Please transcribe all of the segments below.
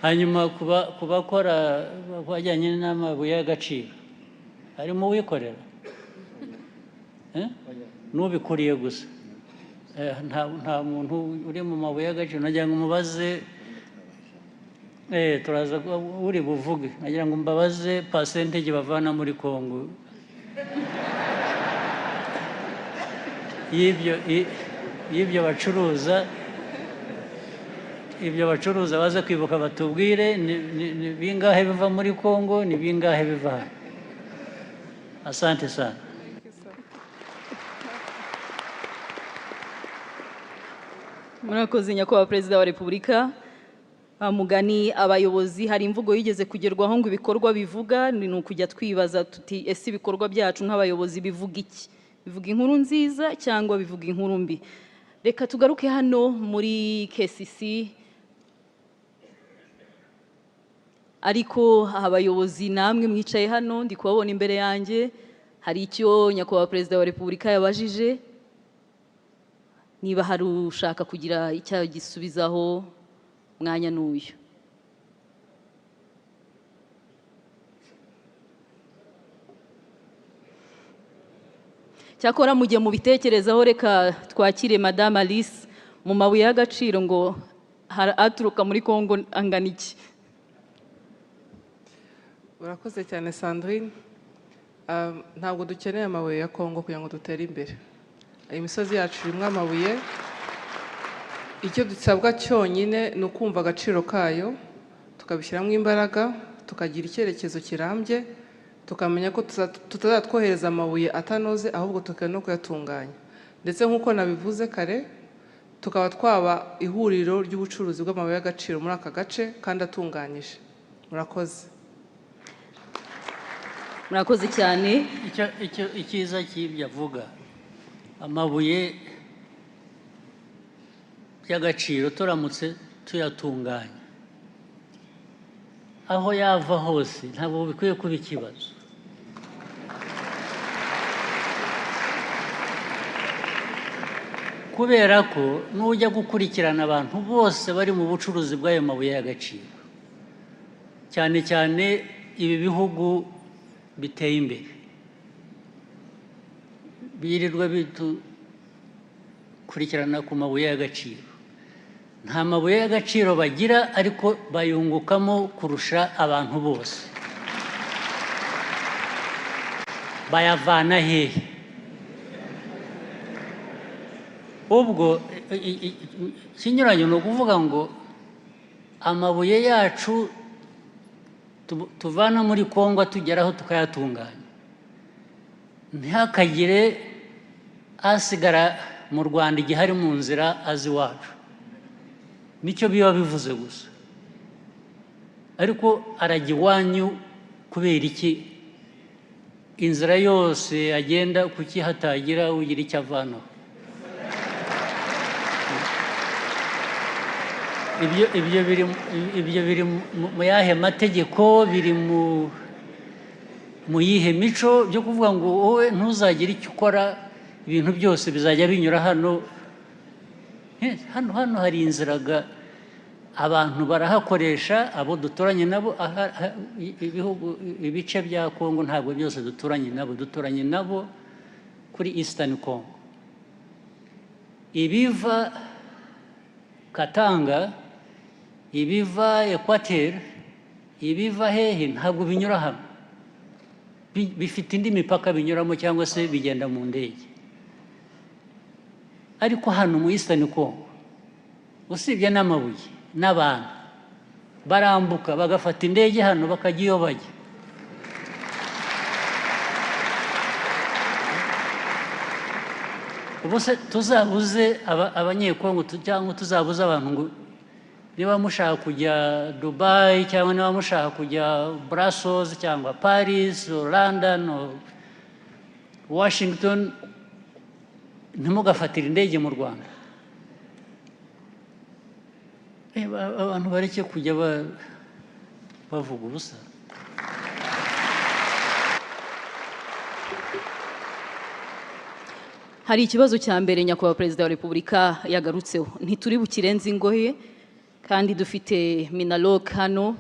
Hanyuma ku bakora bajyanye n'amabuye y'agaciro, harimo uwikorera n'ubikuriye gusa. Nta muntu uri mu mabuye y'agaciro. Nagira ngo umubaze, turaza uri buvuge, nagira ngo mbabaze percentage bavana muri Kongo y'ibyo bacuruza. Ibyo bacuruza baze kwibuka batubwire ni bingahe biva muri Kongo, ni bingahe biva hano. Asante sana. Murakoze, Nyakubahwa Perezida wa Repubulika. Mugani abayobozi, hari imvugo yigeze kugerwaho ngo ibikorwa bivuga. Ni ukujya twibaza tuti: ese ibikorwa byacu nk'abayobozi bivuga iki? Bivuga inkuru nziza cyangwa bivuga inkuru mbi? Reka tugaruke hano muri KCC, ariko abayobozi namwe mwicaye hano, ndi kubabona imbere yanjye, hari icyo Nyakubahwa Perezida wa Repubulika yabajije. Niba hari ushaka kugira icyo agisubizaho, mwanya n'uyu. Cyakora mujye mu bitekerezaho. Reka twakire Madame Alice. Mu mabuye y'agaciro ngo aturuka muri Kongo angana iki? Urakoze cyane, Sandrine. Ntabwo dukeneye amabuye ya Kongo kugira ngo dutere imbere. Imisozi yacu irimo amabuye. Icyo dusabwa cyonyine ni ukumva agaciro kayo, tukabishyiramo imbaraga, tukagira icyerekezo kirambye, tukamenya ko tutazatwohereza amabuye atanoze, ahubwo tukaba no kuyatunganya, ndetse nk'uko nabivuze kare, tukaba twaba ihuriro ry'ubucuruzi bw'amabuye y'agaciro muri aka gace kandi atunganyije. Murakoze. Murakoze cyane. Icyo icyiza cy'ibyo avuga, amabuye y'agaciro turamutse tuyatunganya, aho yava hose ntabwo bikwiye kuba ikibazo, kubera ko nujya gukurikirana abantu bose bari mu bucuruzi bw'ayo mabuye y'agaciro, cyane cyane ibi bihugu biteye imbere birirwa bitukurikirana ku mabuye y'agaciro, nta mabuye y'agaciro bagira, ariko bayungukamo kurusha abantu bose. Bayavana hehe? Ubwo ikinyuranyo ni ukuvuga ngo amabuye yacu tuvana muri Kongo tugeraho tukayatunganya, ntihakagire asigara mu Rwanda igihe ari mu nzira azi iwacu. Nicyo biba bivuze gusa. Ariko arajya iwanyu kubera iki? Inzira yose agenda, kuki hatagira ugira icyo avanaho? Ibyo biri mu yahe mategeko? Biri mu yihe mico byo kuvuga ngo wowe ntuzagire icyo ukora, ibintu byose bizajya binyura hano? Hano hari inzira ga abantu barahakoresha, abo duturanye nabo. Ibihugu, ibice bya Kongo ntabwo byose duturanye nabo. Duturanye nabo kuri Eastern Congo. Ibiva Katanga, ibiva Equateur, ibiva hehe, ntabwo binyura hano. Bifite indi mipaka binyuramo cyangwa se bigenda mu ndege. Ariko hano mu Eastern Congo, usibye n'amabuye n'abantu barambuka, bagafata indege hano, bakajya iyo bajya. Ubu se tuzabuze Abanyekongo cyangwa tuzabuze abantu ngo niba mushaka kujya Dubai, cyangwa niba mushaka kujya Brussels, cyangwa Paris or London or Washington, ntimugafatire indege mu Rwanda? Abantu bareke kujya bavuga ubusa. Hari ikibazo cya mbere Nyakubahwa Perezida wa Repubulika yagarutseho, ntituri bukirenze ingohe. Kandi dufite MINALOC hano,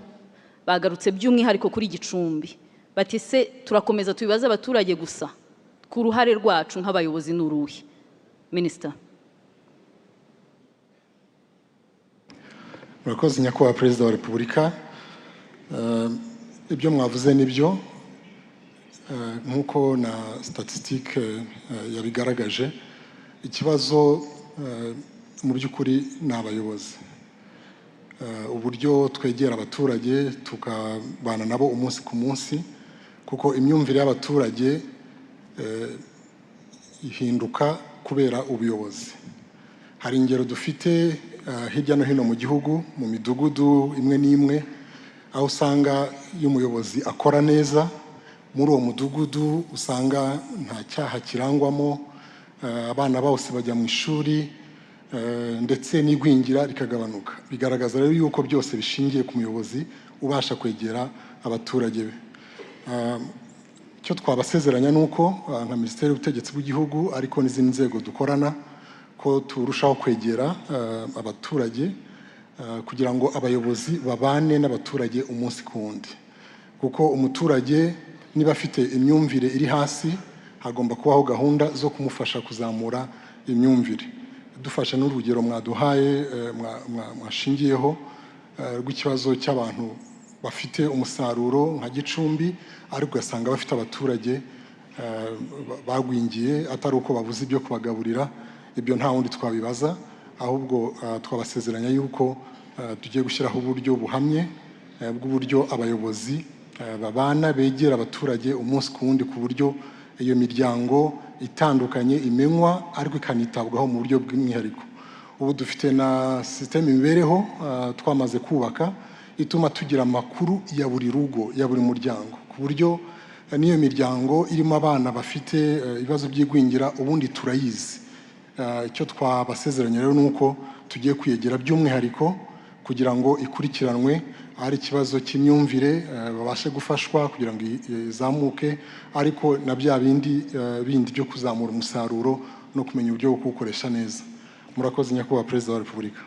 bagarutse by'umwihariko kuri Gicumbi, bati se turakomeza tubibaze abaturage gusa, ku ruhare rwacu nk'abayobozi ni uruhe? Minisita. Murakoze, Nyakubahwa Perezida wa Repubulika. Ibyo mwavuze nibyo, nk'uko na statistique yabigaragaje. Ikibazo mu by'ukuri ni abayobozi, uburyo twegera abaturage tukabana nabo umunsi ku munsi, kuko imyumvire y'abaturage ihinduka kubera ubuyobozi. Hari ingero dufite hirya no hino mu gihugu, mu midugudu imwe n'imwe, aho usanga iyo umuyobozi akora neza muri uwo mudugudu, usanga nta cyaha kirangwamo, abana bose bajya mu ishuri, ndetse n'igwingira rikagabanuka. Bigaragaza rero yuko byose bishingiye ku muyobozi ubasha kwegera abaturage be. Icyo twabasezeranya ni uko nka Minisiteri y'Ubutegetsi bw'Igihugu, ariko n'izindi nzego dukorana, ko turushaho kwegera abaturage kugira ngo abayobozi babane n'abaturage umunsi ku wundi, kuko umuturage niba afite imyumvire iri hasi, hagomba kubaho gahunda zo kumufasha kuzamura imyumvire. Dufashe n'urugero mwaduhaye, mwashingiyeho, rw'ikibazo cy'abantu bafite umusaruro nka Gicumbi, ariko ugasanga bafite abaturage bagwingiye, atari uko babuze ibyo kubagaburira. Ibyo nta wundi twabibaza, ahubwo twabasezeranya yuko tugiye gushyiraho uburyo buhamye bw'uburyo abayobozi babana, begera abaturage umunsi ku wundi, ku buryo iyo miryango itandukanye imenywa ariko ikanitabwaho mu buryo bw'umwihariko. Ubu dufite na système imibereho twamaze kubaka, ituma tugira amakuru ya buri rugo, ya buri muryango, ku buryo n'iyo miryango irimo abana bafite ibibazo by'igwingira ubundi turayizi. Icyo twabasezeranya rero ni uko tugiye kwiyegera by'umwihariko kugira ngo ikurikiranwe, ari ikibazo cy'imyumvire babashe gufashwa kugira ngo izamuke, ariko na bya bindi bindi byo kuzamura umusaruro no kumenya uburyo bwo kuwukoresha neza. Murakoze, Nyakubahwa Perezida wa Repubulika.